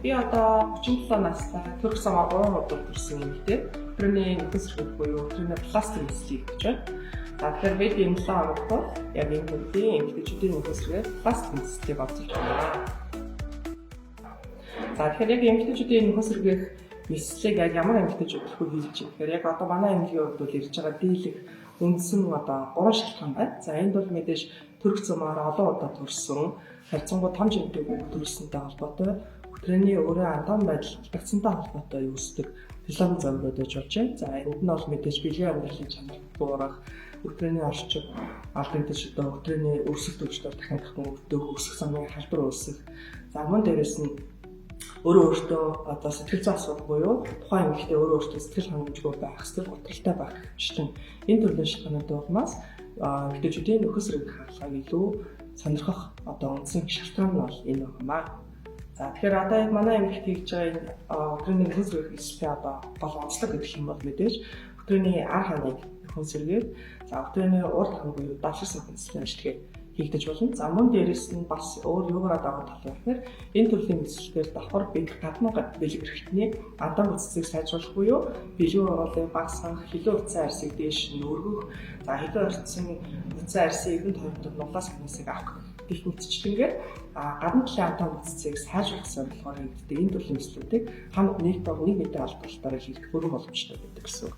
Би одоо 37 настай, төрөх замаар 3 удаа төрсэн эмэгтэй. Өтрөөний нөхөн сэргээх буюу өтрөөний пластик мэслийг гэж байна. За, тэгэхээр бид энэ 7 хоногт бол яг энэ төрлийн эмэгтэйчүүдийн нөхөн сэргээх пластик мэслийг онцолж байна. За, тэгэхээр яг эмэгтэйчүүдийн нөхөн сэргээх мэслийг яг ямар эмэгтэйчүүд төлхөө хийж байна. Тэгэхээр яг одоо манай эмнэлгийн хувьд бол ирж байгаа дийлэх үндсэн одоо 3 шалтгаан байна. За, энд бол мэдээж төрөх замаар олон удаа төрсөн, харьцангуй том жинтэй хүүхэд төрсөнтэй холбоотой, өтрөөний өөрөө анатоми байдал алдагдсантай холбоотой үүсдэг филон зовлоод байж болж байна. За, энд нь бол мэдээж бэлгийн амьдралын чанар буурах, өтрөөний орчид алдагдаж, одоо өтрөөний өрсөлд өвчтөр дахин дахин өвдөх, өсөх замын халдвар үүсэх. За, мөн дээрэс нь өөрөө өөртөө одоо сэтгэл зүйн асуудал буюу тухайн эмэгтэй өөрөө өөртөө сэтгэл хангамжгүй байх, сэтгэл готролтой байх гэмчлэн энэ төрлийн шалтгаануудын улмаас эмэгтэйчүүдийн нөхөн сэргээх хаалгыг илүү сонирхох одоо үндсэн шалтгаан нь бол энэ байна. За, тэгэхээр одоо яг манай эмнэлэгт хийж байгаа энэ өдрийн нөхөн сэргээх хэсэгтээ одоо гол онцлог гэдэг юм бол мэдээж өдрийн ар хааныг нөхөн сэргээд, за, өдрийн урд хан буюу давширсан хөндлөлийн ажлыг хийгдэж болно. За, мөн дээрэс нь бас өөр юугаараа давуу тал вэ гэхээр энэ төрлийн мэдлэлээр давхар бид гадна бэлэг эрхтний андан бүтцийг сайжруулах буюу бэлгийн уруулыг багасгах, хилэн утсан арьсыг дээш нь өргөх, за, хилэн утсан арьсын эргэн тойронд нуглаас ханасыг авах гэх мэтчлэнгээр гадна талын антон бүтцийг сайжруулах зорилгоор хийгддэг энэ төрлийн мэдлүүдийг хамт нэг дор нэг мэдээ алдалтаараа хийх бүрэн боломжтой байдаг гэсэн үг.